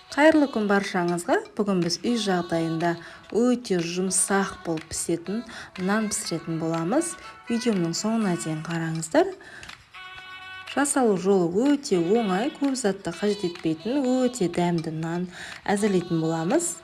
Қайырлы күн баршаңызға. Бүгін біз үй жағдайында өте жұмсақ болып пісетін нан пісіретін боламыз. Видеомның соңына дейін қараңыздар. Жасалу жолы өте оңай, көп затты қажет етпейтін өте дәмді нан әзірлейтін боламыз.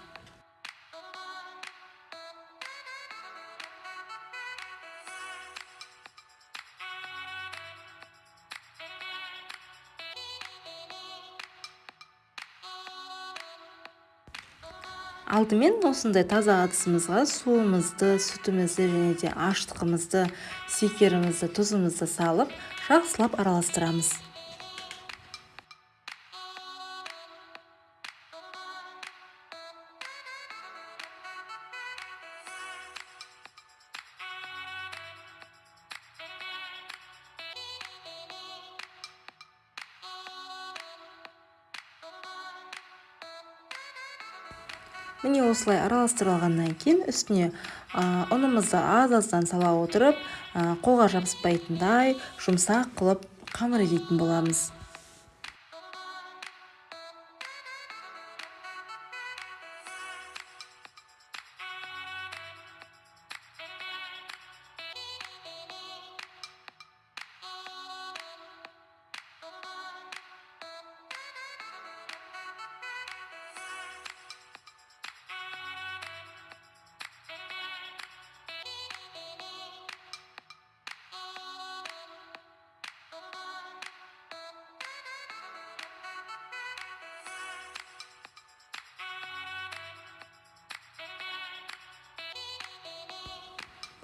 Алдымен осындай таза ыдысымызға суымызды, сүтімізді және де ашытқымызды, шекерімізді, тұзымызды салып, жақсылап араластырамыз. Міне осылай араластырып алғаннан кейін үстіне ұнымызды аз-аздан сала отырып, қолға жабыспайтындай жұмсақ қылып қамыр илейтін боламыз.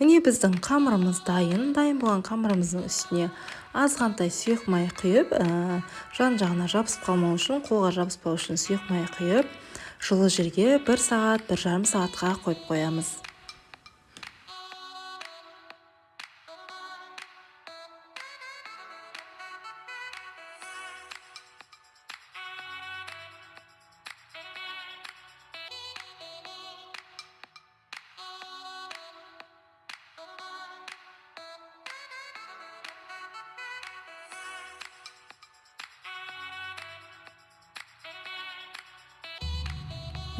Міне біздің қамырымыз дайын. Дайын болған қамырымыздың үстіне азғантай сұйық май құйып, жан-жағына жабысып қалмау үшін, қолға жабыспау үшін сұйық май құйып, жылы жерге 1 сағат, 1,5 сағатқа қойып қоямыз.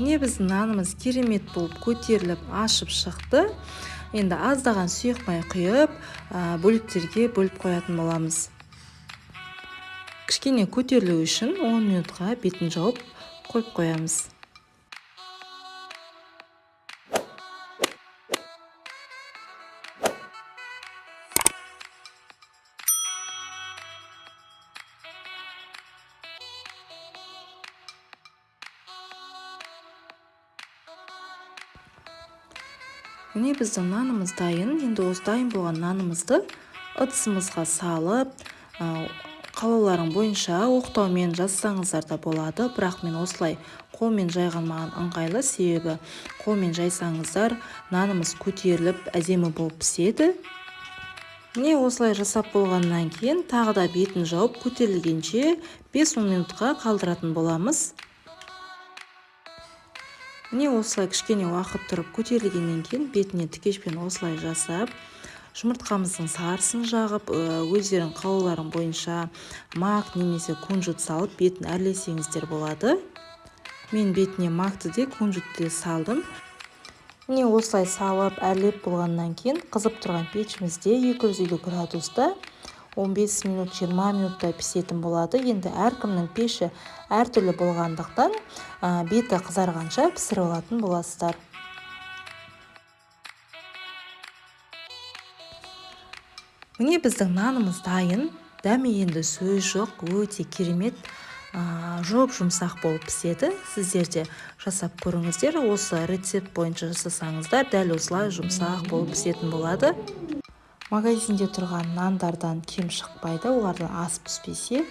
Міне біздің нанымыз керемет болып көтеріліп ашып шықты. Енді аздаған сұйық май құйып, бөліктерге бөліп қоятын боламыз. Кішкене көтерілу үшін 10 минутқа бетін жауып қойып қоямыз. Міне біздің нанымыз дайын. Енді осы дайын болған нанымызды ыдысымызға салып, қалауларың бойынша оқтаумен жазсаңыздар да болады, бірақ мен осылай қолмен жайған маған ыңғайлы, себебі қолмен жайсаңыздар нанымыз көтеріліп әдемі болып піседі. Міне осылай жасап болғаннан кейін тағы да бетін жауып көтерілгенше 5-10 минутқа қалдыратын боламыз. Міне осылай кішкене уақыт тұрып көтерілгеннен кейін бетіне тікешпен осылай жасап, жұмыртқамыздың сарысын жағып, өздерің қалауларың бойынша мак немесе кунжут салып бетін әрлесеңіздер болады. Мен бетіне макты де кунжутты де салдым. Міне осылай салып әрлеп болғаннан кейін қызып тұрған пешімізде 250 градуста 15 минут, 20 минуттай пісетін болады. Енді әркімнің пеші әртүрлі болғандықтан, беті қызарғанша пісіріп алатын боласыздар. Міне біздің нанымыз дайын. Дәмі енді сөз жоқ, өте керемет, жұп-жұмсақ болып піседі. Сіздер де жасап көріңіздер. Осы рецепт бойынша жасасаңыздар, дәл осылай жұмсақ болып пісетін болады. Магазинде тұрған нандардан кем шықпайды, олардан асып түспесе,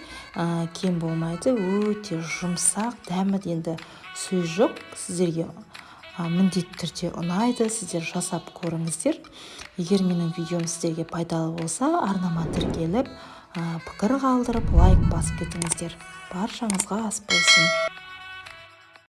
кем болмайды. Өте жұмсақ, дәмі енді сөз жоқ. Сіздерге міндетті түрде ұнайды, сіздер жасап көріңіздер. Егер менің видеом сіздерге пайдалы болса, арнама тіркеліп, пікір қалдырып, лайк басып кетіңіздер. Баршаңызға ас болсын.